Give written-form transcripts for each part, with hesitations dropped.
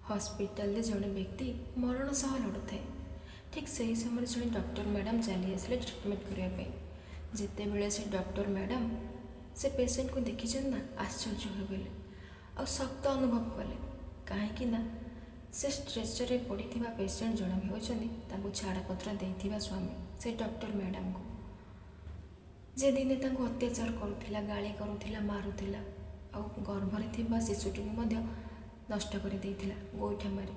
ହସ୍ପିଟାଲରେ ଜଣେ ବ୍ୟକ୍ତି ମରଣ ସହ ଲଢ଼ୁଥାଏ। ଠିକ୍ ସେହି ସମୟରେ ଜଣେ ଡକ୍ଟର ମ୍ୟାଡ଼ାମ୍ ଚାଲି ଆସିଲେ ଟ୍ରିଟମେଣ୍ଟ କରିବା ପାଇଁ। ଯେତେବେଳେ ସେ ଡକ୍ଟର ମ୍ୟାଡ଼ାମ୍ ସେ ପେସେଣ୍ଟକୁ ଦେଖିଛନ୍ତି ନା, ଆଶ୍ଚର୍ଯ୍ୟ ହୋଇଗଲେ ଆଉ ଶକ୍ତ ଅନୁଭବ କଲେ। କାହିଁକି ନା ସେ ଷ୍ଟ୍ରେଚରରେ ପଡ଼ିଥିବା ପେସେଣ୍ଟ ଜଣକ ହେଉଛନ୍ତି ତାଙ୍କୁ ଛାଡ଼ପତ୍ର ଦେଇଥିବା ସ୍ୱାମୀ, ସେ ଡକ୍ଟର ମ୍ୟାଡ଼ାମକୁ, ଯେ ଦିନେ ତାଙ୍କୁ ଅତ୍ୟାଚାର କରୁଥିଲା, ଗାଳି କରୁଥିଲା, ମାରୁଥିଲା ଆଉ ଗର୍ଭରେ ଥିବା ଶିଶୁଟିକୁ ମଧ୍ୟ ନଷ୍ଟ କରିଦେଇଥିଲା ଗୋଇଠା ମାରି।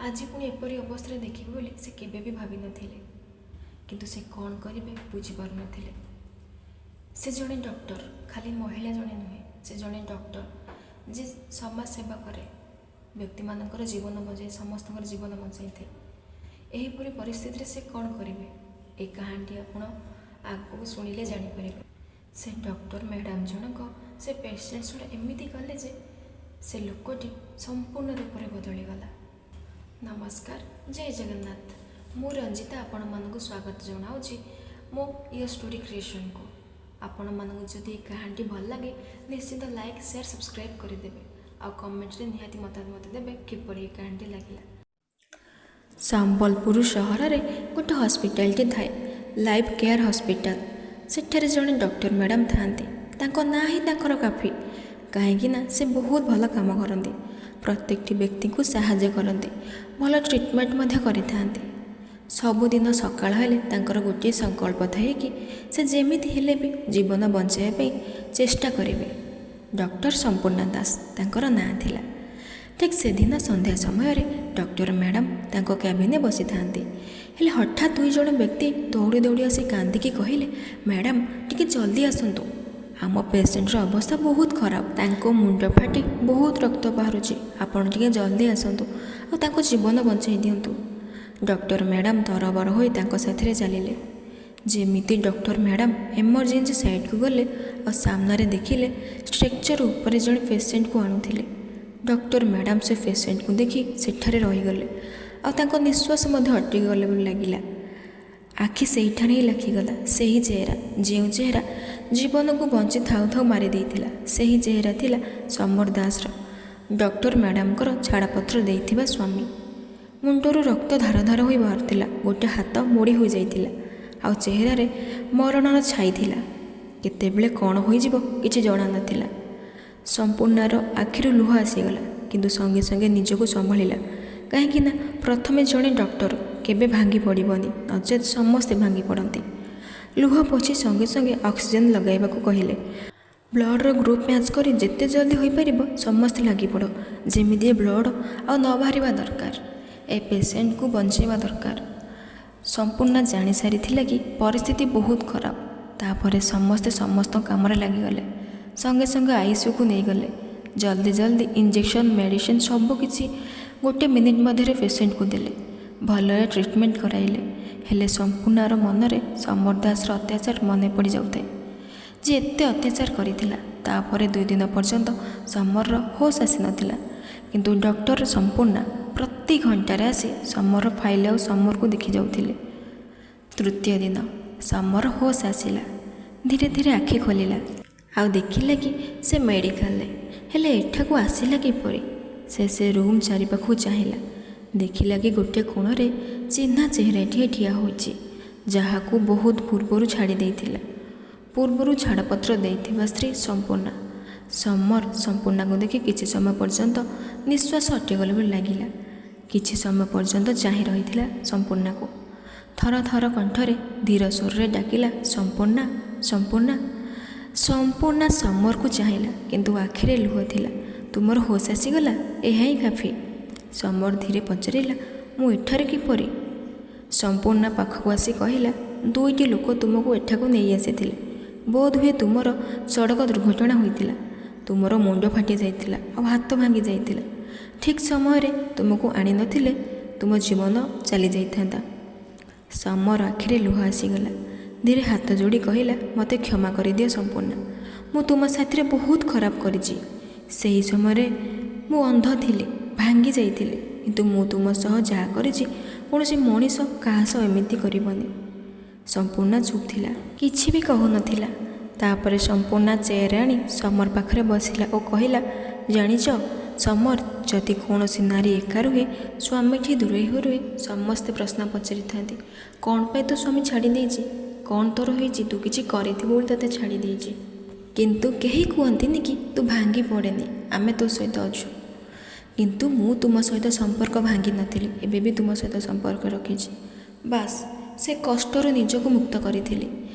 ଆଜି ପୁଣି ଏପରି ଅବସ୍ଥାରେ ଦେଖିବେ ବୋଲି ସେ କେବେ ବି ଭାବିନଥିଲେ। କିନ୍ତୁ ସେ କ'ଣ କରିବେ ବୁଝିପାରୁନଥିଲେ। ସେ ଜଣେ ଡକ୍ଟର, ଖାଲି ମହିଳା ଜଣେ ନୁହେଁ, ସେ ଜଣେ ଡକ୍ଟର ଯେ ସମାଜ ସେବା କରେ, ବ୍ୟକ୍ତିମାନଙ୍କର ଜୀବନ ବଞ୍ଚାଇ, ସମସ୍ତଙ୍କର ଜୀବନ ବଞ୍ଚାଇଥାଏ। ଏହିପରି ପରିସ୍ଥିତିରେ ସେ କ'ଣ କରିବେ, ଏ କାହାଣୀଟି ଆପଣ ଆଗକୁ ଶୁଣିଲେ ଜାଣିପାରିବେ। ସେ ଡକ୍ଟର ମ୍ୟାଡ଼ାମ୍ ଜଣକ ସେ ପେସେଣ୍ଟ ସହ ଏମିତି କଲେ ଯେ ସେ ଲୋକଟି ସମ୍ପୂର୍ଣ୍ଣ ରୂପରେ ବଦଳିଗଲା। ନମସ୍କାର, ଜୟ ଜଗନ୍ନାଥ। ମୁଁ ରଞ୍ଜିତା ଆପଣମାନଙ୍କୁ ସ୍ୱାଗତ ଜଣାଉଛି ମୋ ଇୟର ଷ୍ଟୋରି କ୍ରିଏସନ୍କୁ। ଆପଣମାନଙ୍କୁ ଯଦି ଏ କାହାଣୀଟି ଭଲ ଲାଗେ, ନିଶ୍ଚିତ ଲାଇକ୍, ସେୟାର, ସବସ୍କ୍ରାଇବ୍ କରିଦେବେ ଆଉ କମେଣ୍ଟରେ ନିହାତି ମତାମତ ଦେବେ କିପରି ଏ କାହାଣୀଟି ଲାଗିଲା। ସମ୍ବଲପୁର ସହରରେ ଗୋଟେ ହସ୍ପିଟାଲଟି ଥାଏ, ଲାଇଫ୍ କେୟାର ହସ୍ପିଟାଲ। ସେଠାରେ ଜଣେ ଡକ୍ଟର ମ୍ୟାଡ଼ାମ୍ ଥାଆନ୍ତି। ତାଙ୍କ ନାଁ ହିଁ ତାଙ୍କର କାଫି, କାହିଁକି ନା ସେ ବହୁତ ଭଲ କାମ କରନ୍ତି, ପ୍ରତ୍ୟେକଟି ବ୍ୟକ୍ତିଙ୍କୁ ସାହାଯ୍ୟ କରନ୍ତି, ଭଲ ଟ୍ରିଟମେଣ୍ଟ ମଧ୍ୟ କରିଥାନ୍ତି। ସବୁଦିନ ସକାଳ ହେଲେ ତାଙ୍କର ଗୋଟିଏ ସଂକଳ୍ପ ଥାଏ କି ସେ ଯେମିତି ହେଲେ ବି ଜୀବନ ବଞ୍ଚାଇବା ପାଇଁ ଚେଷ୍ଟା କରିବେ। ଡକ୍ଟର ସମ୍ପୂର୍ଣ୍ଣା ଦାସ ତାଙ୍କର ନାଁ ଥିଲା। ଠିକ୍ ସେଦିନ ସନ୍ଧ୍ୟା ସମୟରେ ଡକ୍ଟର ମ୍ୟାଡ଼ାମ୍ ତାଙ୍କ କ୍ୟାବିନରେ ବସିଥାନ୍ତି। ହେଲେ ହଠାତ୍ ଦୁଇ ଜଣ ବ୍ୟକ୍ତି ଦୌଡ଼ି ଦୌଡ଼ି ଆସି କାନ୍ଦିକି କହିଲେ, "ମ୍ୟାଡ଼ାମ୍, ଟିକେ ଜଲ୍ଦି ଆସନ୍ତୁ। ଆମ ପେସେଣ୍ଟର ଅବସ୍ଥା ବହୁତ ଖରାପ। ତାଙ୍କ ମୁଣ୍ଡ ଫାଟି ବହୁତ ରକ୍ତ ବାହାରୁଛି। ଆପଣ ଟିକେ ଜଲ୍ଦି ଆସନ୍ତୁ ଆଉ ତାଙ୍କ ଜୀବନ ବଞ୍ଚାଇ ଦିଅନ୍ତୁ।" ଡକ୍ଟର ମ୍ୟାଡ଼ାମ୍ ତରବର ହୋଇ ତାଙ୍କ ସାଥିରେ ଚାଲିଲେ। ଯେମିତି ଡକ୍ଟର ମ୍ୟାଡ଼ାମ୍ ଏମର୍ଜେନ୍ସି ସାଇଡ଼କୁ ଗଲେ ଆଉ ସାମ୍ନାରେ ଦେଖିଲେ ଷ୍ଟ୍ରେଚର ଉପରେ ଜଣେ ପେସେଣ୍ଟକୁ ଆଣୁଥିଲେ। ଡକ୍ଟର ମ୍ୟାଡ଼ାମ୍ ସେ ପେସେଣ୍ଟକୁ ଦେଖି ସେଠାରେ ରହିଗଲେ ଆଉ ତାଙ୍କ ନିଶ୍ୱାସ ମଧ୍ୟ ଅଟକିଗଲେ ଭଳି ଲାଗିଲା। ଆଖି ସେଇଠାରେ ହିଁ ଲାଖିଗଲା ସେହି ଚେହେରା, ଯେଉଁ ଚେହେରା ଜୀବନକୁ ବଞ୍ଚି ଥାଉ ଥାଉ ମାରି ଦେଇଥିଲା। ସେହି ଚେହେରା ଥିଲା ସମର ଦାସର, ଡକ୍ଟର ମ୍ୟାଡ଼ାମଙ୍କର ଛାଡ଼ପତ୍ର ଦେଇଥିବା ସ୍ୱାମୀ। ମୁଣ୍ଡରୁ ରକ୍ତ ଧାର ଧାର ହୋଇ ବାହାରୁଥିଲା, ଗୋଟେ ହାତ ମୋଡ଼ି ହୋଇଯାଇଥିଲା ଆଉ ଚେହେରାରେ ମରଣର ଛାଇ ଥିଲା। କେତେବେଳେ କ'ଣ ହୋଇଯିବ କିଛି ଜଣା ନଥିଲା। ସମ୍ପୂର୍ଣ୍ଣାର ଆଖିରୁ ଲୁହ ଆସିଗଲା, କିନ୍ତୁ ସଙ୍ଗେ ସଙ୍ଗେ ନିଜକୁ ସମ୍ଭାଳିଲା, କାହିଁକି ନା ପ୍ରଥମେ ଜଣେ ଡକ୍ଟର କେବେ ଭାଙ୍ଗି ପଡ଼ିବନି, ନଚେତ୍ ସମସ୍ତେ ଭାଙ୍ଗି ପଡ଼ନ୍ତି। ଲୁହ ପୋଛି ସଙ୍ଗେ ସଙ୍ଗେ ଅକ୍ସିଜେନ୍ ଲଗାଇବାକୁ କହିଲେ। ବ୍ଲଡ଼ର ଗ୍ରୁପ୍ ମ୍ୟାଚ୍ କରି ଯେତେ ଜଲ୍ଦି ହୋଇପାରିବ ସମସ୍ତେ ଲାଗିପଡ଼। ଯେମିତି ଏ ବ୍ଲଡ଼ ଆଉ ନ ବାହାରିବା ଦରକାର, ଏ ପେସେଣ୍ଟକୁ ବଞ୍ଚାଇବା ଦରକାର। ସମ୍ପୂର୍ଣ୍ଣ ଜାଣିସାରିଥିଲା କି ପରିସ୍ଥିତି ବହୁତ ଖରାପ। ତାପରେ ସମସ୍ତେ ସମସ୍ତଙ୍କ କାମରେ ଲାଗିଗଲେ। ସଙ୍ଗେ ସଙ୍ଗେ ଆଇସିୟୁକୁ ନେଇଗଲେ। ଜଲ୍ଦି ଜଲ୍ଦି ଇଞ୍ଜେକ୍ସନ୍, ମେଡ଼ିସିନ ସବୁକିଛି ଗୋଟେ ମିନିଟ୍ ମଧ୍ୟରେ ପେସେଣ୍ଟକୁ ଦେଲେ। ଭଲରେ ଟ୍ରିଟମେଣ୍ଟ କରାଇଲେ। ହେଲେ ସମ୍ପୂର୍ଣ୍ଣାର ମନରେ ସମର ଦାସର ଅତ୍ୟାଚାର ମନେ ପଡ଼ିଯାଉଥାଏ, ଯେ ଏତେ ଅତ୍ୟାଚାର କରିଥିଲା। ତାପରେ 2 ଦିନ ପର୍ଯ୍ୟନ୍ତ ସମରର ହୋସ୍ ଆସିନଥିଲା। କିନ୍ତୁ ଡକ୍ଟର ସମ୍ପୂର୍ଣ୍ଣା ପ୍ରତି ଘଣ୍ଟାରେ ଆସି ସମରର ଫାଇଲ୍ ଆଉ ସମରକୁ ଦେଖିଯାଉଥିଲେ। ତୃତୀୟ ଦିନ ସମର ହୋସ୍ ଆସିଲା। ଧୀରେ ଧୀରେ ଆଖି ଖୋଲିଲା ଆଉ ଦେଖିଲା କି ସେ ମେଡ଼ିକାଲରେ। ହେଲେ ଏଠାକୁ ଆସିଲା କିପରି? ସେ ସେ ରୁମ୍ ଚାରିପାଖକୁ ଚାହିଁଲା। ଦେଖିଲା କି ଗୋଟିଏ କୋଣରେ ଚିହ୍ନା ଚେହେରାଟିଏ ଠିଆ ହୋଇଛି, ଯାହାକୁ ବହୁତ ପୂର୍ବରୁ ଛାଡ଼ି ଦେଇଥିଲା। ପୂର୍ବରୁ ଛାଡ଼ପତ୍ର ଦେଇଥିବା ସ୍ତ୍ରୀ ସମ୍ପୂର୍ଣ୍ଣା। ସମର ସମ୍ପୂର୍ଣ୍ଣାକୁ ଦେଖି କିଛି ସମୟ ପର୍ଯ୍ୟନ୍ତ ନିଶ୍ୱାସ ଅଟକିଗଲା ଭଳି ଲାଗିଲା। କିଛି ସମୟ ପର୍ଯ୍ୟନ୍ତ ଚାହିଁ ରହିଥିଲା ସମ୍ପୂର୍ଣ୍ଣାକୁ। ଥର ଥର କଣ୍ଠରେ ଧୀର ସ୍ୱରରେ ଡାକିଲା, "ସମ୍ପୂର୍ଣ୍ଣା, ସମ୍ପୂର୍ଣ୍ଣା।" ସମ୍ପୂର୍ଣ୍ଣା ସମରକୁ ଚାହିଁଲା, କିନ୍ତୁ ଆଖିରେ ଲୁହ ଥିଲା। "ତୁମର ହୋସ୍ ଆସିଗଲା, ଏହା ହିଁ କାଫି।" ସମର ଧୀରେ ପଚାରିଲା, "ମୁଁ ଏଠାରେ କିପରି?" ସମ୍ପୂର୍ଣ୍ଣା ପାଖକୁ ଆସି କହିଲା, "ଦୁଇଟି ଲୋକ ତୁମକୁ ଏଠାକୁ ନେଇ ଆସିଥିଲେ। ବୋଧହୁଏ ତୁମର ସଡ଼କ ଦୁର୍ଘଟଣା ହୋଇଥିଲା। ତୁମର ମୁଣ୍ଡ ଫାଟି ଯାଇଥିଲା ଆଉ ହାତ ଭାଙ୍ଗି ଯାଇଥିଲା। ଠିକ୍ ସମୟରେ ତୁମକୁ ଆଣିନଥିଲେ ତୁମ ଜୀବନ ଚାଲି ଯାଇଥାନ୍ତା।" ସମର ଆଖିରେ ଲୁହ ଆସିଗଲା। ଧୀରେ ହାତ ଯୋଡ଼ି କହିଲା, "ମୋତେ କ୍ଷମା କରିଦିଅ ସମ୍ପୂର୍ଣ୍ଣା। ମୁଁ ତୁମ ସାଥିରେ ବହୁତ ଖରାପ କରିଛି। ସେହି ସମୟରେ ମୁଁ ଅନ୍ଧ ଥିଲି, ଭାଙ୍ଗି ଯାଇଥିଲି। କିନ୍ତୁ ମୁଁ ତୁମ ସହ ଯାହା କରିଛି, କୌଣସି ମଣିଷ କାହା ସହ ଏମିତି କରିବନି।" ସମ୍ପୂର୍ଣ୍ଣା ଚୁପ୍ ଥିଲା, କିଛି ବି କହୁନଥିଲା। ତାପରେ ସମ୍ପୂର୍ଣ୍ଣା ଚେୟାର ଆଣି ସମର ପାଖରେ ବସିଲା ଓ କହିଲା, "ଜାଣିଛ, ସମର, ଯଦି କୌଣସି ନାରୀ ଏକା ରୁହେ, ସ୍ୱାମୀଠି ଦୂରେଇ ହୋଇ ରୁହେ, ସମସ୍ତେ ପ୍ରଶ୍ନ ପଚାରିଥାନ୍ତି, କ'ଣ ପାଇଁ ତୋ ସ୍ୱାମୀ ଛାଡ଼ି ଦେଇଛି, କ'ଣ ତୋର ହେଇଛି, ତୁ କିଛି କରିଥିବୁ ବୋଲି ତୋତେ ଛାଡ଼ି ଦେଇଛି। କିନ୍ତୁ କେହି କୁହନ୍ତିନି କି ତୁ ଭାଙ୍ଗି ପଡ଼େନି, ଆମେ ତୋ ସହିତ ଅଛୁ। କିନ୍ତୁ ମୁଁ ତୁମ ସହିତ ସମ୍ପର୍କ ଭାଙ୍ଗି ନଥିଲି, ଏବେ ବି ତୁମ ସହିତ ସମ୍ପର୍କ ରଖିଛି। ବାସ୍, ସେ କଷ୍ଟରୁ ନିଜକୁ ମୁକ୍ତ କରିଥିଲି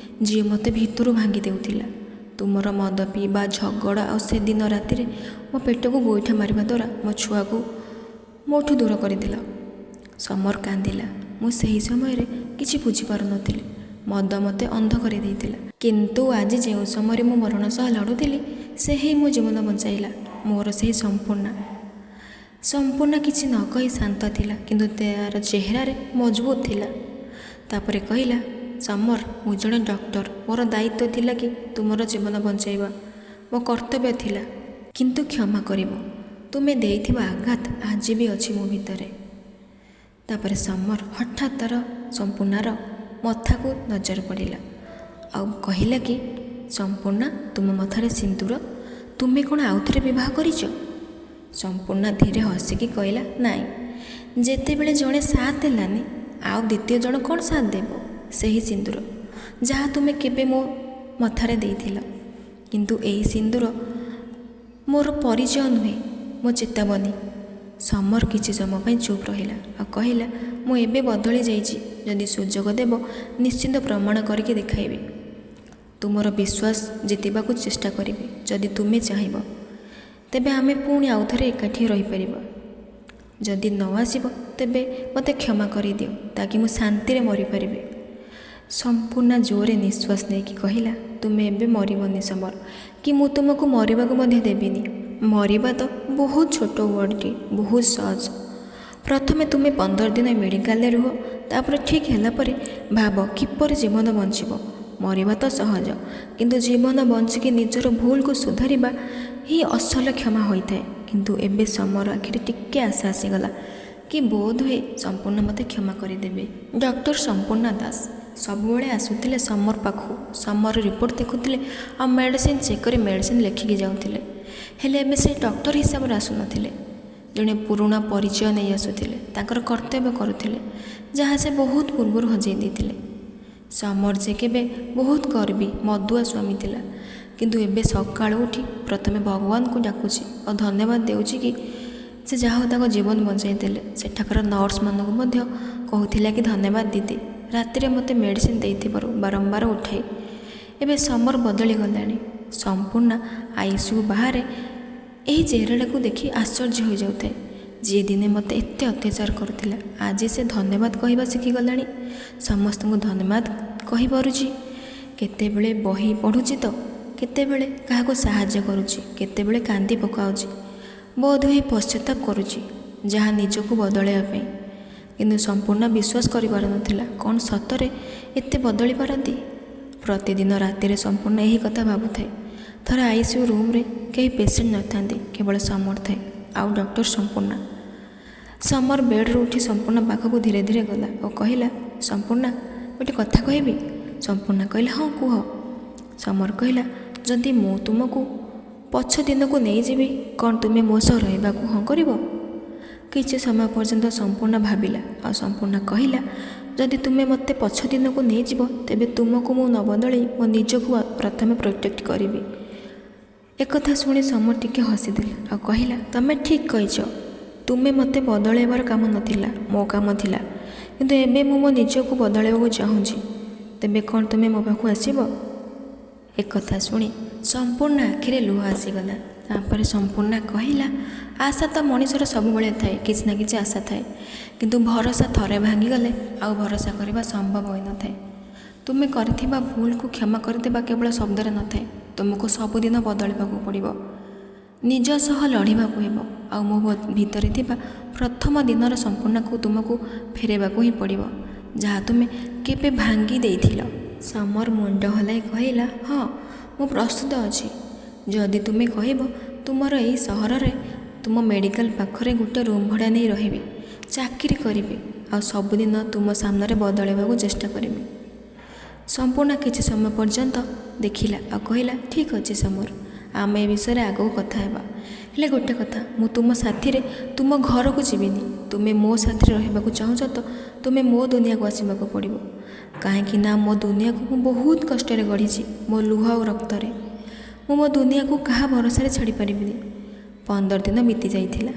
ଯିଏ ମୋତେ ଭିତରୁ ଭାଙ୍ଗି ଦେଉଥିଲା। ତୁମର ମଦ ପିଇବା, ଝଗଡ଼ା ଆଉ ସେଦିନ ରାତିରେ ମୋ ପେଟକୁ ଗୋଇଠା ମାରିବା ଦ୍ୱାରା ମୋ ଛୁଆକୁ ମୋଠୁ ଦୂର କରିଦେଲ। ସମର କାନ୍ଦିଲା। ମୁଁ ସେହି ସମୟରେ କିଛି ବୁଝିପାରୁନଥିଲି। ମଦ ମୋତେ ଅନ୍ଧ କରିଦେଇଥିଲା। କିନ୍ତୁ ଆଜି ଯେଉଁ ସମୟରେ ମୁଁ ମରଣ ସହ ଲଢ଼ୁଥିଲି, ସେ ହିଁ ମୋ ଜୀବନ ବଞ୍ଚାଇଲା, ମୋର ସେହି ସମ୍ପୂର୍ଣ୍ଣା। ସମ୍ପୂର୍ଣ୍ଣା କିଛି ନ କହି ଶାନ୍ତ ଥିଲା, କିନ୍ତୁ ତା'ର ଚେହେରାରେ ମଜବୁତ ଥିଲା। ତାପରେ କହିଲା, ସମର, ମୁଁ ଜଣେ ଡକ୍ଟର। ମୋର ଦାୟିତ୍ୱ ଥିଲା କି ତୁମର ଜୀବନ ବଞ୍ଚାଇବା ମୋ କର୍ତ୍ତବ୍ୟ ଥିଲା। କିନ୍ତୁ କ୍ଷମା କରିବ, ତୁମେ ଦେଇଥିବା ଆଘାତ ଆଜି ବି ଅଛି ମୋ ଭିତରେ। ତାପରେ ସମର ହଠାତ୍ ତା'ର ସମ୍ପୂର୍ଣ୍ଣାର ମଥାକୁ ନଜର ପଡ଼ିଲା ଆଉ କହିଲା କି, ସମ୍ପୂର୍ଣ୍ଣା, ତୁମ ମଥାରେ ସିନ୍ଦୁର, ତୁମେ କ'ଣ ଆଉଥରେ ବିବାହ କରିଛ? ସମ୍ପୂର୍ଣ୍ଣା ଧୀରେ ହସିକି କହିଲା, ନାଇଁ, ଯେତେବେଳେ ଜଣେ ସାଥ ଦେଲାନି, ଆଉ ଦ୍ୱିତୀୟ ଜଣ କ'ଣ ସାଥ ଦେବ? ସେହି ସିନ୍ଦୁର ଯାହା ତୁମେ କେବେ ମୋ ମଥାରେ ଦେଇଥିଲ। କିନ୍ତୁ ଏହି ସିନ୍ଦୁର ମୋର ପରିଚୟ ନୁହେଁ, ମୋ ଚେତାବନୀ। ସମର କିଛି ସମୟ ପାଇଁ ଚୁପ୍ ରହିଲା ଆଉ କହିଲା, ମୁଁ ଏବେ ବଦଳି ଯାଇଛି। ଯଦି ସୁଯୋଗ ଦେବ, ନିଶ୍ଚିନ୍ତ ପ୍ରମାଣ କରିକି ଦେଖାଇବି। ତୁମର ବିଶ୍ୱାସ ଜିତିବାକୁ ଚେଷ୍ଟା କରିବି। ଯଦି ତୁମେ ଚାହିଁବ, ତେବେ ଆମେ ପୁଣି ଆଉଥରେ ଏକାଠି ରହିପାରିବା। ଯଦି ନ ଆସିବ, ତେବେ ମୋତେ କ୍ଷମା କରିଦିଅ, ତାକି ମୁଁ ଶାନ୍ତିରେ ମରିପାରିବି। ସମ୍ପୂର୍ଣ୍ଣ ଜୋରରେ ନିଶ୍ୱାସ ନେଇକି କହିଲା, ତୁମେ ଏବେ ମରିବନି ସମର, କି ମୁଁ ତୁମକୁ ମରିବାକୁ ମଧ୍ୟ ଦେବିନି। ମରିବା ତ ବହୁତ ଛୋଟ ୱାର୍ଡ଼ଟି, ବହୁତ ସହଜ। ପ୍ରଥମେ ତୁମେ 15 ଦିନ ମେଡ଼ିକାଲରେ ରୁହ, ତାପରେ ଠିକ୍ ହେଲା ପରେ ଭାବ କିପରି ଜୀବନ ବଞ୍ଚିବ। ମରିବା ତ ସହଜ, କିନ୍ତୁ ଜୀବନ ବଞ୍ଚିକି ନିଜର ଭୁଲକୁ ସୁଧାରିବା ହିଁ ଅସଲ କ୍ଷମା ହୋଇଥାଏ। କିନ୍ତୁ ଏବେ ସମର ଆଖିରେ ଟିକେ ଆଶା ଆସିଗଲା କି ବୋଧହୁଏ ସମ୍ପୂର୍ଣ୍ଣ ମୋତେ କ୍ଷମା କରିଦେବେ। ଡକ୍ଟର ସମ୍ପୂର୍ଣ୍ଣା ଦାସ ସବୁବେଳେ ଆସୁଥିଲେ ସମର ପାଖକୁ, ସମର ରିପୋର୍ଟ ଦେଖୁଥିଲେ ଆଉ ମେଡ଼ିସିନ ଚେକ୍ କରି ମେଡ଼ିସିନ ଲେଖିକି ଯାଉଥିଲେ। ହେଲେ ଏବେ ସେ ଡକ୍ଟର ହିସାବରେ ଆସୁନଥିଲେ, ଜଣେ ପୁରୁଣା ପରିଚୟ ନେଇ ଆସୁଥିଲେ। ତାଙ୍କର କର୍ତ୍ତବ୍ୟ କରୁଥିଲେ, ଯାହା ସେ ବହୁତ ପୂର୍ବରୁ ହଜେଇ ଦେଇଥିଲେ। ସମର ଯେ କେବେ ବହୁତ ଗର୍ବୀ ମଦୁଆ ସ୍ୱାମୀ ଥିଲା, କିନ୍ତୁ ଏବେ ସକାଳୁ ଉଠି ପ୍ରଥମେ ଭଗବାନଙ୍କୁ ଡାକୁଛି ଆଉ ଧନ୍ୟବାଦ ଦେଉଛି କି ସେ ଯାହା ହଉ ତାଙ୍କ ଜୀବନ ବଞ୍ଚାଇ ଦେଲେ। ସେଠାକାର ନର୍ସମାନଙ୍କୁ ମଧ୍ୟ କହୁଥିଲା କି ଧନ୍ୟବାଦ ଦିଦି, ରାତିରେ ମୋତେ ମେଡ଼ିସିନ ଦେଇଥିବାରୁ ବାରମ୍ବାର ଉଠାଇ। ଏବେ ସମର ବଦଳି ଗଲାଣି। ସମ୍ପୂର୍ଣ୍ଣ ଆଇସିୟୁ ବାହାରେ ଏହି ଚେହେରାଟାକୁ ଦେଖି ଆଶ୍ଚର୍ଯ୍ୟ ହୋଇଯାଉଥାଏ। ଯିଏ ଦିନେ ମୋତେ ଏତେ ଅତ୍ୟାଚାର କରୁଥିଲା, ଆଜି ସେ ଧନ୍ୟବାଦ କହିବା ଶିଖିଗଲାଣି, ସମସ୍ତଙ୍କୁ ଧନ୍ୟବାଦ କହିପାରୁଛି। କେତେବେଳେ ବହି ପଢ଼ୁଛି ତ କେତେବେଳେ କାହାକୁ ସାହାଯ୍ୟ କରୁଛି, କେତେବେଳେ କାନ୍ଦି ପକାଉଛି, ବୋଧହୁଏ ପଶ୍ଚାତାପ କରୁଛି ଯାହା ନିଜକୁ ବଦଳାଇବା ପାଇଁ। କିନ୍ତୁ ସମ୍ପୂର୍ଣ୍ଣ ବିଶ୍ୱାସ କରିପାରୁନଥିଲା, କ'ଣ ସତରେ ଏତେ ବଦଳି ପାରନ୍ତି? ପ୍ରତିଦିନ ରାତିରେ ସମ୍ପୂର୍ଣ୍ଣ ଏହି କଥା ଭାବୁଥାଏ। ଥରେ ଆଇସିୟୁ ରୁମ୍ରେ କେହି ପେସେଣ୍ଟ ନଥାନ୍ତି, କେବଳ ସମର ଥାଏ ଆଉ ଡକ୍ଟର ସମ୍ପୂର୍ଣ୍ଣା। ସମର ବେଡ଼୍ରୁ ଉଠି ସମ୍ପୂର୍ଣ୍ଣା ପାଖକୁ ଧୀରେ ଧୀରେ ଗଲା ଓ କହିଲା, ସମ୍ପୂର୍ଣ୍ଣା, ଗୋଟେ କଥା କହିବି? ସମ୍ପୂର୍ଣ୍ଣା କହିଲା, ହଁ କୁହ। ସମର କହିଲା, ଯଦି ମୁଁ ତୁମକୁ ପଛ ଦିନକୁ ନେଇଯିବି, କ'ଣ ତୁମେ ମୋ ସହ ରହିବାକୁ ହଁ କରିବ? କିଛି ସମୟ ପର୍ଯ୍ୟନ୍ତ ସମ୍ପୂର୍ଣ୍ଣ ଭାବିଲା ଆଉ ସମ୍ପୂର୍ଣ୍ଣା କହିଲା, ଯଦି ତୁମେ ମୋତେ ପଛ ଦିନକୁ ନେଇଯିବ, ତେବେ ତୁମକୁ ମୁଁ ନ ବଦଳେଇ ମୋ ନିଜକୁ ପ୍ରଥମେ ପ୍ରୋଟେକ୍ଟ କରିବି। ଏକଥା ଶୁଣି ସମର ଟିକେ ହସିଦେଲା ଆଉ କହିଲା, ତମେ ଠିକ୍ କହିଛ। ତୁମେ ମୋତେ ବଦଳାଇବାର କାମ ନଥିଲା, ମୋ କାମ ଥିଲା। କିନ୍ତୁ ଏବେ ମୁଁ ମୋ ନିଜକୁ ବଦଳାଇବାକୁ ଚାହୁଁଛି। ତେବେ କ'ଣ ତୁମେ ମୋ ପାଖକୁ ଆସିବ? ଏକଥା ଶୁଣି ସମ୍ପୂର୍ଣ୍ଣ ଆଖିରେ ଲୁହ ଆସିଗଲା। ତାପରେ ସମ୍ପୂର୍ଣ୍ଣା କହିଲା, ଆଶା ତ ମଣିଷର ସବୁବେଳେ ଥାଏ, କିଛି ନା କିଛି ଆଶା ଥାଏ। କିନ୍ତୁ ଭରସା ଥରେ ଭାଙ୍ଗିଗଲେ ଆଉ ଭରସା କରିବା ସମ୍ଭବ ହୋଇନଥାଏ। ତୁମେ କରିଥିବା ଭୁଲକୁ କ୍ଷମା କରିଦେବା କେବଳ ଶବ୍ଦରେ ନଥାଏ। ତୁମକୁ ସବୁଦିନ ବଦଳିବାକୁ ପଡ଼ିବ, ନିଜ ସହ ଲଢ଼ିବାକୁ ହେବ, ଆଉ ମୋ ଭିତରେ ଥିବା ପ୍ରଥମ ଦିନର ସମ୍ପୂର୍ଣ୍ଣକୁ ତୁମକୁ ଫେରାଇବାକୁ ହିଁ ପଡ଼ିବ, ଯାହା ତୁମେ କେବେ ଭାଙ୍ଗି ଦେଇଥିଲ। ସମର ମୁଣ୍ଡ ହଲାଇ କହିଲା, ହଁ, ମୁଁ ପ୍ରସ୍ତୁତ ଅଛି। ଯଦି ତୁମେ କହିବ, ତୁମର ଏଇ ସହରରେ ତୁମ ମେଡ଼ିକାଲ ପାଖରେ ଗୋଟେ ରୁମ୍ ଭଡ଼ା ନେଇ ରହିବି, ଚାକିରି କରିବି ଆଉ ସବୁଦିନ ତୁମ ସାମ୍ନାରେ ବଦଳାଇବାକୁ ଚେଷ୍ଟା କରିବି। ସମ୍ପୂର୍ଣ୍ଣ କିଛି ସମୟ ପର୍ଯ୍ୟନ୍ତ ଦେଖିଲା ଆଉ କହିଲା, ଠିକ୍ ଅଛି ସମର, ଆମେ ଏ ବିଷୟରେ ଆଗକୁ କଥା ହେବା। ହେଲେ ଗୋଟେ କଥା, ମୁଁ ତୁମ ସାଥିରେ ତୁମ ଘରକୁ ଯିବିନି। ତୁମେ ମୋ ସାଥିରେ ରହିବାକୁ ଚାହୁଁଛ ତ ତୁମେ ମୋ ଦୁନିଆକୁ ଆସିବାକୁ ପଡ଼ିବ, କାହିଁକି ନା ମୋ ଦୁନିଆକୁ ମୁଁ ବହୁତ କଷ୍ଟରେ ଗଢ଼ିଛି, ମୋ ଲୁହ ଆଉ ରକ୍ତରେ। ମୁଁ ମୋ ଦୁନିଆକୁ କାହା ଭରସାରେ ଛାଡ଼ିପାରିବିନି। 15 ଦିନ ବିତି ଯାଇଥିଲା।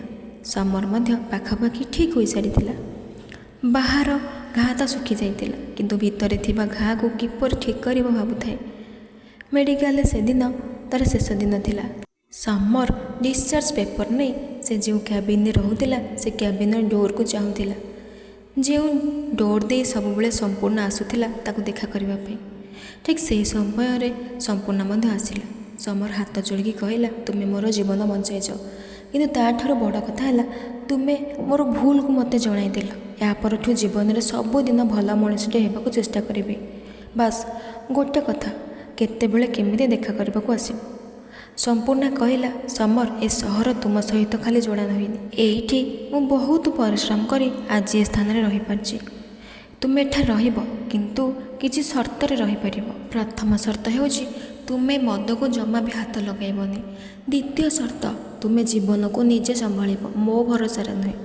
ସମର ମଧ୍ୟ ପାଖାପାଖି ଠିକ୍ ହୋଇସାରିଥିଲା। ବାହାର ଘା ତ ଶୁଖି ଯାଇଥିଲା, କିନ୍ତୁ ଭିତରେ ଥିବା ଘାକୁ କିପରି ଠିକ୍ କରିବ ଭାବୁଥାଏ। ମେଡ଼ିକାଲରେ ସେଦିନ ତା'ର ଶେଷ ଦିନ ଥିଲା। ସମର ଡିସଚାର୍ଜ ପେପର ନେଇ ସେ ଯେଉଁ କ୍ୟାବିନରେ ରହୁଥିଲା, ସେ କ୍ୟାବିନର ଡୋରକୁ ଚାହୁଁଥିଲା, ଯେଉଁ ଡୋର ଦେଇ ସବୁବେଳେ ସମ୍ପୂର୍ଣ୍ଣ ଆସୁଥିଲା ତାକୁ ଦେଖା କରିବା ପାଇଁ। ଠିକ୍ ସେହି ସମୟରେ ସମ୍ପୂର୍ଣ୍ଣ ମଧ୍ୟ ଆସିଲା। ସମର ହାତ ଯୋଡ଼ିକି କହିଲା, ତୁମେ ମୋର ଜୀବନ ବଞ୍ଚାଇଛ, କିନ୍ତୁ ତା'ଠାରୁ ବଡ଼ କଥା ହେଲା ତୁମେ ମୋର ଭୁଲକୁ ମୋତେ ଜଣାଇଦେଲ। ଏହା ପରଠୁ ଜୀବନରେ ସବୁଦିନ ଭଲ ମଣିଷଟେ ହେବାକୁ ଚେଷ୍ଟା କରିବି। ବାସ୍ ଗୋଟେ କଥା, କେତେବେଳେ କେମିତି ଦେଖା କରିବାକୁ ଆସିବ। ସମ୍ପୂର୍ଣ୍ଣା କହିଲା, ସମର, ଏ ସହର ତୁମ ସହିତ ଖାଲି ଯୋଡ଼ା ହୋଇନି। ଏଇଠି ମୁଁ ବହୁତ ପରିଶ୍ରମ କରି ଆଜି ଏ ସ୍ଥାନରେ ରହିପାରିଛି। ତୁମେ ଏଠାରେ ରହିବ, କିନ୍ତୁ କିଛି ସର୍ତ୍ତରେ ରହିପାରିବ। ପ୍ରଥମ ସର୍ତ୍ତ ହେଉଛି ତୁମେ ମଦକୁ ଜମା ବି ହାତ ଲଗାଇବନି। ଦ୍ୱିତୀୟ ସର୍ତ୍ତ, ତୁମେ ଜୀବନକୁ ନିଜେ ସମ୍ଭାଳିବ, ମୋ ଭରସାରେ ନୁହେଁ।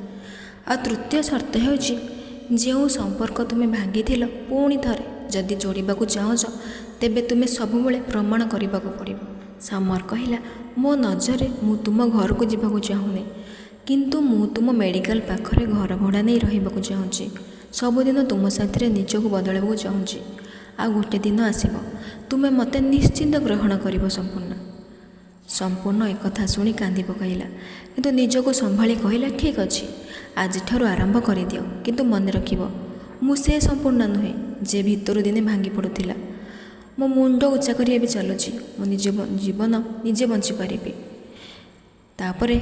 ଆଉ ତୃତୀୟ ସର୍ତ୍ତ ହେଉଛି, ଯେଉଁ ସମ୍ପର୍କ ତୁମେ ଭାଙ୍ଗିଥିଲ ପୁଣି ଥରେ ଯଦି ଯୋଡ଼ିବାକୁ ଚାହୁଁଛ, ତେବେ ତୁମେ ସବୁବେଳେ ପ୍ରମାଣ କରିବାକୁ ପଡ଼ିବ। ସମର କହିଲା, ମୋ ନଜରରେ ମୁଁ ତୁମ ଘରକୁ ଯିବାକୁ ଚାହୁଁନି, କିନ୍ତୁ ମୁଁ ତୁମ ମେଡ଼ିକାଲ ପାଖରେ ଘର ଭଡ଼ା ନେଇ ରହିବାକୁ ଚାହୁଁଛି। ସବୁଦିନ ତୁମ ସାଥିରେ ନିଜକୁ ବଦଳାଇବାକୁ ଚାହୁଁଛି। ଆଉ ଗୋଟେ ଦିନ ଆସିବ, ତୁମେ ମୋତେ ନିଶ୍ଚିନ୍ତ ଗ୍ରହଣ କରିବ। ସମ୍ପୂର୍ଣ୍ଣ ସମ୍ପୂର୍ଣ୍ଣ ଏକଥା ଶୁଣି କାନ୍ଦି ପକାଇଲା, କିନ୍ତୁ ନିଜକୁ ସମ୍ଭାଳି କହିଲା, ଠିକ୍ ଅଛି, ଆଜିଠାରୁ ଆରମ୍ଭ କରିଦିଅ। କିନ୍ତୁ ମନେ ରଖିବ, ମୁଁ ସେ ସମ୍ପୂର୍ଣ୍ଣ ନୁହେଁ ଯେ ଭିତରୁ ଦିନେ ଭାଙ୍ଗି ପଡ଼ୁଥିଲା। ମୋ ମୁଣ୍ଡ ଉଚ୍ଚା କରି ଏବେ ଚାଲୁଛି। ମୁଁ ନିଜ ଜୀବନ ନିଜେ ବଞ୍ଚିପାରିବି। ତାପରେ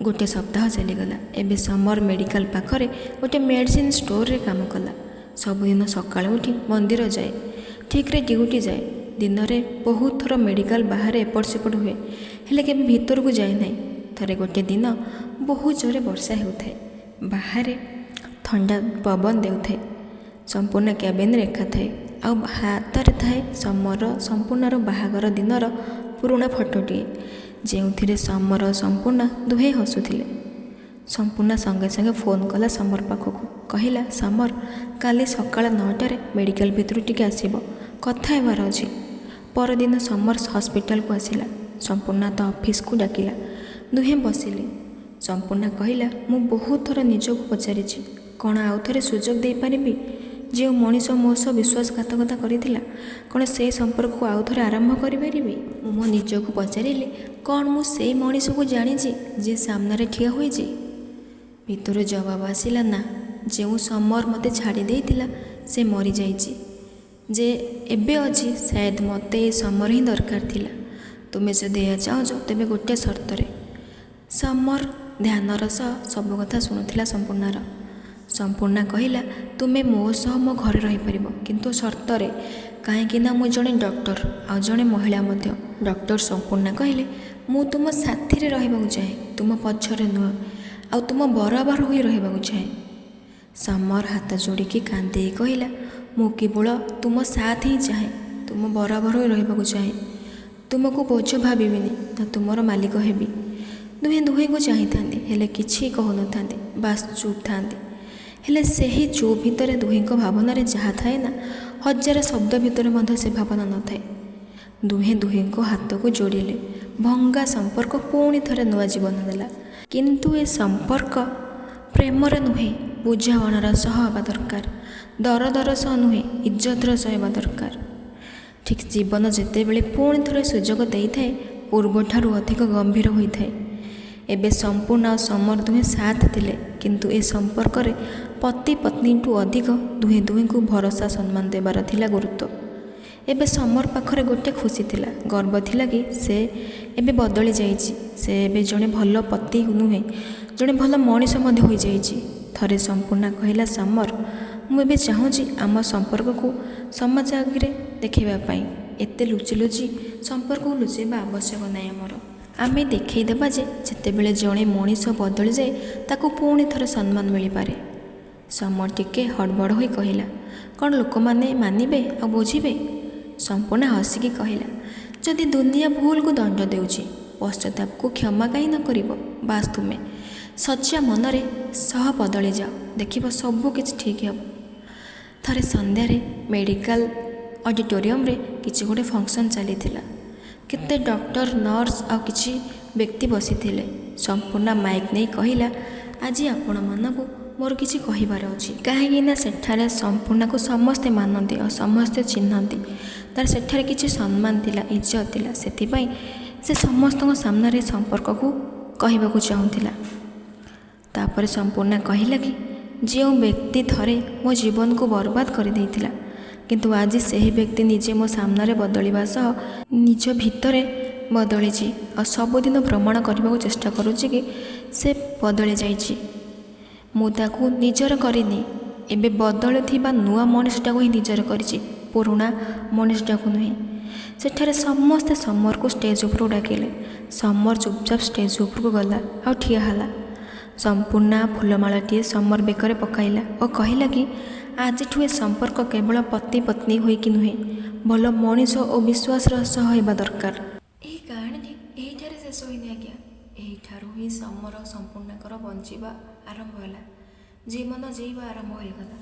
ଗୋଟେ ସପ୍ତାହ ଚାଲିଗଲା। ଏବେ ସମର ମେଡ଼ିକାଲ ପାଖରେ ଗୋଟେ ମେଡ଼ିସିନ ଷ୍ଟୋରରେ କାମ କଲା। ସବୁଦିନ ସକାଳୁ ଉଠି ମନ୍ଦିର ଯାଏ, ଠିକ୍ରେ ଡ୍ୟୁଟି ଯାଏ। ଦିନରେ ବହୁତ ଥର ମେଡ଼ିକାଲ ବାହାରେ ଏପଟ ସେପଟ ହୁଏ, ହେଲେ କେବେ ଭିତରକୁ ଯାଏ ନାହିଁ। ଥରେ ଗୋଟେ ଦିନ ବହୁତ ଜୋରେ ବର୍ଷା ହେଉଥାଏ। ବାହାରେ ଥଣ୍ଡା ପବନ ଦେଉଥାଏ। ସମ୍ପୂର୍ଣ୍ଣ କ୍ୟାବିନରେ ଏକା ଥାଏ, ଆଉ ହାତରେ ଥାଏ ସମର ସମ୍ପୂର୍ଣ୍ଣର ବାହାଘର ଦିନର ପୁରୁଣା ଫଟୋଟିଏ, ଯେଉଁଥିରେ ସମର ସମ୍ପୂର୍ଣ୍ଣ ଦୁହେଁ ହସୁଥିଲେ। ସମ୍ପୂର୍ଣ୍ଣ ସଙ୍ଗେ ସଙ୍ଗେ ଫୋନ୍ କଲା ସମର ପାଖକୁ। କହିଲା, ସମର, କାଲି ସକାଳ 9ଟାରେ ମେଡ଼ିକାଲ ଭିତରୁ ଟିକେ ଆସିବ, କଥା ହେବାର ଅଛି। ପରଦିନ ସମର ହସ୍ପିଟାଲକୁ ଆସିଲା। ସମ୍ପୂର୍ଣ୍ଣା ତା ଅଫିସକୁ ଡାକିଲା। ଦୁହେଁ ବସିଲେ। ସମ୍ପୂର୍ଣ୍ଣା କହିଲା, ମୁଁ ବହୁତ ଥର ନିଜକୁ ପଚାରିଛି, କ'ଣ ଆଉ ଥରେ ସୁଯୋଗ ଦେଇପାରିବି? ଯେଉଁ ମଣିଷ ମୋ ସହ ବିଶ୍ୱାସଘାତକତା କରିଥିଲା, କ'ଣ ସେଇ ସମ୍ପର୍କକୁ ଆଉ ଥରେ ଆରମ୍ଭ କରିପାରିବି? ମୁଁ ମୋ ନିଜକୁ ପଚାରିଲି, କ'ଣ ମୁଁ ସେଇ ମଣିଷକୁ ଜାଣିଛି ଯିଏ ସାମ୍ନାରେ ଠିଆ ହୋଇଛି? ଭିତରୁ ଜବାବ ଆସିଲା, ନା। ଯେଉଁ ସମର ମୋତେ ଛାଡ଼ି ଦେଇଥିଲା ସେ ମରିଯାଇଛି। ଯେ ଏବେ ଅଛି, ସାୟଦ ମୋତେ ଏ ସମର ହିଁ ଦରକାର ଥିଲା। ତୁମେ ଯଦି ଏହା ଚାହୁଁଛ, ତେବେ ଗୋଟେ ସର୍ତ୍ତରେ। ସମର ଧ୍ୟାନର ସହ ସବୁ କଥା ଶୁଣୁଥିଲା ସମ୍ପୂର୍ଣ୍ଣାର। ସମ୍ପୂର୍ଣ୍ଣା କହିଲା, ତୁମେ ମୋ ସହ ମୋ ଘରେ ରହିପାରିବ, କିନ୍ତୁ ସର୍ତ୍ତରେ, କାହିଁକି ନା ମୁଁ ଜଣେ ଡକ୍ଟର ଆଉ ଜଣେ ମହିଳା ମଧ୍ୟ। ଡକ୍ଟର ସମ୍ପୂର୍ଣ୍ଣା କହିଲେ, ମୁଁ ତୁମ ସାଥିରେ ରହିବାକୁ ଚାହେଁ, ତୁମ ପଛରେ ନୁହେଁ, ଆଉ ତୁମ ବରାବର ହୋଇ ରହିବାକୁ ଚାହେଁ। ସମର ହାତ ଯୋଡ଼ିକି କାନ୍ଦେଇ କହିଲା, ମୁଁ କେବଳ ତୁମ ସାଥ ହିଁ ଚାହେଁ, ତୁମ ବରାବର ହୋଇ ରହିବାକୁ ଚାହେଁ। ତୁମକୁ ବୋଝ ଭାବିବିନି ନା ତୁମର ମାଲିକ ହେବି। ଦୁହେଁ ଦୁହେଁଙ୍କୁ ଚାହିଁଥାନ୍ତି, ହେଲେ କିଛି କହୁନଥାନ୍ତି, ବାସ୍ ଚୁପ୍ ଥାନ୍ତି। ହେଲେ ସେହି ଚୁପ୍ ଭିତରେ ଦୁହିଁଙ୍କ ଭାବନାରେ ଯାହା ଥାଏ ନା, ହଜାର ଶବ୍ଦ ଭିତରେ ମଧ୍ୟ ସେ ଭାବନା ନଥାଏ। ଦୁହେଁ ଦୁହିଁଙ୍କ ହାତକୁ ଯୋଡ଼ିଲେ। ଭଙ୍ଗା ସମ୍ପର୍କ ପୁଣି ଥରେ ନୂଆ ଜୀବନ ଦେଲା। କିନ୍ତୁ ଏ ସମ୍ପର୍କ ପ୍ରେମର ନୁହେଁ, ବୁଝାମଣାର ସହ ହେବା ଦରକାର। ଦରଦର ସହ ନୁହେଁ, ଇଜ୍ଜତର ସହ ହେବା ଦରକାର। ଠିକ୍ ଜୀବନ ଯେତେବେଳେ ପୁଣି ଥରେ ସୁଯୋଗ ଦେଇଥାଏ, ପୂର୍ବଠାରୁ ଅଧିକ ଗମ୍ଭୀର ହୋଇଥାଏ। ଏବେ ସମ୍ପୂର୍ଣ୍ଣ ଆଉ ସମର ଦୁହେଁ ସାଥ ଥିଲେ, କିନ୍ତୁ ଏ ସମ୍ପର୍କରେ ପତି ପତ୍ନୀଠୁ ଅଧିକ ଦୁହେଁ ଦୁହିଁଙ୍କୁ ଭରସା ସମ୍ମାନ ଦେବାର ଥିଲା ଗୁରୁତ୍ୱ। ଏବେ ସମର ପାଖରେ ଗୋଟେ ଖୁସି ଥିଲା, ଗର୍ବ ଥିଲା କି ସେ ଏବେ ବଦଳି ଯାଇଛି। ସେ ଏବେ ଜଣେ ଭଲ ପତି ନୁହେଁ, ଜଣେ ଭଲ ମଣିଷ ମଧ୍ୟ ହୋଇଯାଇଛି। ଥରେ ସମ୍ପୂର୍ଣ୍ଣା କହିଲା, ସମର, ମୁଁ ଏବେ ଚାହୁଁଛି ଆମ ସମ୍ପର୍କକୁ ସମାଜ ଆଗରେ ଦେଖାଇବା ପାଇଁ। ଏତେ ଲୁଚି ଲୁଚି ସମ୍ପର୍କକୁ ଲୁଚେଇବା ଆବଶ୍ୟକ ନାହିଁ ଆମର। ଆମେ ଦେଖାଇଦେବା ଯେ ଯେତେବେଳେ ଜଣେ ମଣିଷ ବଦଳିଯାଏ, ତାକୁ ପୁଣି ଥରେ ସମ୍ମାନ ମିଳିପାରେ। ସମର ଟିକେ ହଡ଼ବଡ଼ ହୋଇ କହିଲା, କ'ଣ ଲୋକମାନେ ମାନିବେ ଆଉ ବୁଝିବେ? ସମ୍ପୂର୍ଣ୍ଣ ହସିକି କହିଲା, ଯଦି ଦୁନିଆ ଭୁଲକୁ ଦଣ୍ଡ ଦେଉଛି, ପଶ୍ଚାତାପକୁ କ୍ଷମା କାହିଁ ନ କରିବ? ବାସ୍ ତୁମେ ସଚ୍ଚା ମନରେ ସହ ବଦଳି ଯାଅ, ଦେଖିବ ସବୁ କିଛି ଠିକ୍ ହେବ। ଥରେ ସନ୍ଧ୍ୟାରେ ମେଡ଼ିକାଲ ଅଡ଼ିଟୋରିୟମରେ କିଛି ଗୋଟେ ଫଙ୍କସନ୍ ଚାଲିଥିଲା। କେତେ ଡକ୍ଟର, ନର୍ସ ଆଉ କିଛି ବ୍ୟକ୍ତି ବସିଥିଲେ। ସମ୍ପୂର୍ଣ୍ଣା ମାଇକ୍ ନେଇ କହିଲା, ଆଜି ଆପଣମାନଙ୍କୁ ମୋର କିଛି କହିବାର ଅଛି। କାହିଁକି ନା ସେଠାରେ ସମ୍ପୂର୍ଣ୍ଣାକୁ ସମସ୍ତେ ମାନନ୍ତି ଆଉ ସମସ୍ତେ ଚିହ୍ନନ୍ତି। ତାର ସେଠାରେ କିଛି ସମ୍ମାନ ଥିଲା, ଇଜ୍ଜତ ଥିଲା। ସେଥିପାଇଁ ସେ ସମସ୍ତଙ୍କ ସାମ୍ନାରେ ସମ୍ପର୍କକୁ କହିବାକୁ ଚାହୁଁଥିଲା। ତାପରେ ସମ୍ପୂର୍ଣ୍ଣା କହିଲା କି ଯେଉଁ ବ୍ୟକ୍ତି ଥରେ ମୋ ଜୀବନକୁ ବର୍ବାଦ କରିଦେଇଥିଲା, କିନ୍ତୁ ଆଜି ସେହି ବ୍ୟକ୍ତି ନିଜେ ମୋ ସାମ୍ନାରେ ବଦଳିବା ସହ ନିଜ ଭିତରେ ବଦଳିଛି ଆଉ ସବୁଦିନ ପ୍ରମାଣ କରିବାକୁ ଚେଷ୍ଟା କରୁଛି କି ସେ ବଦଳି ଯାଇଛି। ମୁଁ ତାକୁ ନିଜର କରିନି, ଏବେ ବଦଳୁଥିବା ନୂଆ ମଣିଷଟାକୁ ହିଁ ନିଜର କରିଛି, ପୁରୁଣା ମଣିଷଟାକୁ ନୁହେଁ। ସେଠାରେ ସମସ୍ତେ ସମରକୁ ଷ୍ଟେଜ୍ ଉପରକୁ ଡାକିଲେ। ସମର ଚୁପଚାପ ଷ୍ଟେଜ୍ ଉପରକୁ ଗଲା ଆଉ ଠିଆ ହେଲା। ସମ୍ପୂର୍ଣ୍ଣା ଫୁଲମାଳଟିଏ ସମର ବେକରେ ପକାଇଲା ଓ କହିଲା କି ଆଜିଠୁ ଏ ସମ୍ପର୍କ କେବଳ ପତି ପତ୍ନୀ ହୋଇକି ନୁହେଁ, ଭଲ ମଣିଷ ଓ ବିଶ୍ୱାସର ସହ ହେବା ଦରକାର। ଏହି କାହାଣୀଟି ଏହିଠାରେ ଶେଷ ହୋଇନି ଆଜ୍ଞା। ଏହିଠାରୁ ହିଁ ସମର ସମ୍ପୂର୍ଣ୍ଣାଙ୍କର ବଞ୍ଚିବା ଆରମ୍ଭ ହେଲା, ଜୀବନ ଜିଇବା ଆରମ୍ଭ ହୋଇଗଲା।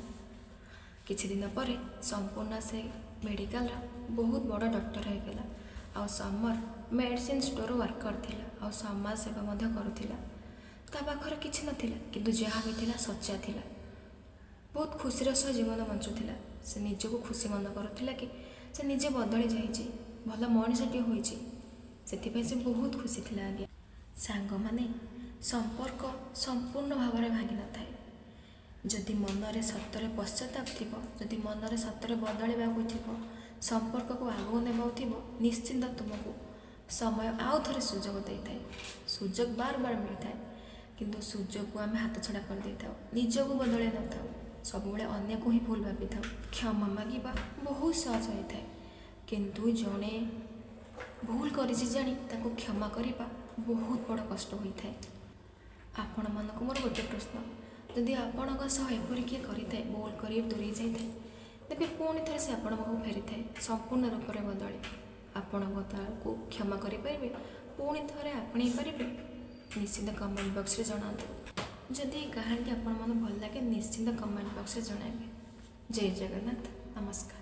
କିଛି ଦିନ ପରେ ସମ୍ପୂର୍ଣ୍ଣା ସେ ମେଡ଼ିକାଲର ବହୁତ ବଡ଼ ଡକ୍ଟର ହୋଇଗଲା ଆଉ ସମର ମେଡ଼ିସିନ ଷ୍ଟୋର ୱାର୍କର ଥିଲା ଆଉ ସମାଜ ସେବା ମଧ୍ୟ କରୁଥିଲା। ତା ପାଖରେ କିଛି ନଥିଲା, କିନ୍ତୁ ଯାହା ବି ଥିଲା ସଚ୍ଚା ଥିଲା। ବହୁତ ଖୁସିର ସହ ଜୀବନ ବଞ୍ଚୁଥିଲା। ସେ ନିଜକୁ ଖୁସି ମନେ କରୁଥିଲା କି ସେ ନିଜେ ବଦଳି ଯାଇଛି, ଭଲ ମଣିଷଟିଏ ହୋଇଛି। ସେଥିପାଇଁ ସେ ବହୁତ ଖୁସି ଥିଲା ଆଜ୍ଞା। ସାଙ୍ଗମାନେ, ସମ୍ପର୍କ ସମ୍ପୂର୍ଣ୍ଣ ଭାବରେ ଭାଙ୍ଗିନଥାଏ। ଯଦି ମନରେ ସତରେ ପଶ୍ଚାତାପ ଥିବ, ଯଦି ମନରେ ସତରେ ବଦଳିବାକୁ ଥିବ, ସମ୍ପର୍କକୁ ଆଗକୁ ନେବାକୁ ଥିବ, ନିଶ୍ଚିନ୍ତ ତୁମକୁ ସମୟ ଆଉ ଥରେ ସୁଯୋଗ ଦେଇଥାଏ। ସୁଯୋଗ ବାର ବାର ମିଳିଥାଏ, କିନ୍ତୁ ସୁଯୋଗକୁ ଆମେ ହାତଛଡ଼ା କରିଦେଇଥାଉ, ନିଜକୁ ବଦଳାଇ ନଥାଉ, ସବୁବେଳେ ଅନ୍ୟକୁ ହିଁ ଭୁଲ ଭାବିଥାଉ। କ୍ଷମା ମାଗିବା ବହୁତ ସହଜ ହୋଇଥାଏ, କିନ୍ତୁ ଜଣେ ଭୁଲ କରିଛି ଜାଣି ତାକୁ କ୍ଷମା କରିବା ବହୁତ ବଡ଼ କଷ୍ଟ ହୋଇଥାଏ। ଆପଣମାନଙ୍କୁ ମୋର ଗୋଟେ ପ୍ରଶ୍ନ, ଯଦି ଆପଣଙ୍କ ସହ ଏପରି କିଏ କରିଥାଏ, ଭୁଲ କରି ଦୂରେଇ ଯାଇଥାଏ, ତେବେ ପୁଣି ଥରେ ସେ ଆପଣଙ୍କ ପାଖକୁ ଫେରିଥାଏ ସମ୍ପୂର୍ଣ୍ଣ ରୂପରେ ବଦଳି, ଆପଣ ତାକୁ କ୍ଷମା କରିପାରିବେ? ପୁଣି ଥରେ ଆପଣେଇ ପାରିବେ? ନିଶ୍ଚିନ୍ତ କମେଣ୍ଟ ବକ୍ସରେ ଜଣାନ୍ତୁ। ଯଦି ଏ କାହାଣୀଟି ଆପଣମାନଙ୍କୁ ଭଲ ଲାଗେ, ନିଶ୍ଚିନ୍ତ କମେଣ୍ଟ ବକ୍ସରେ ଜଣାଇବେ। ଜୟ ଜଗନ୍ନାଥ, ନମସ୍କାର।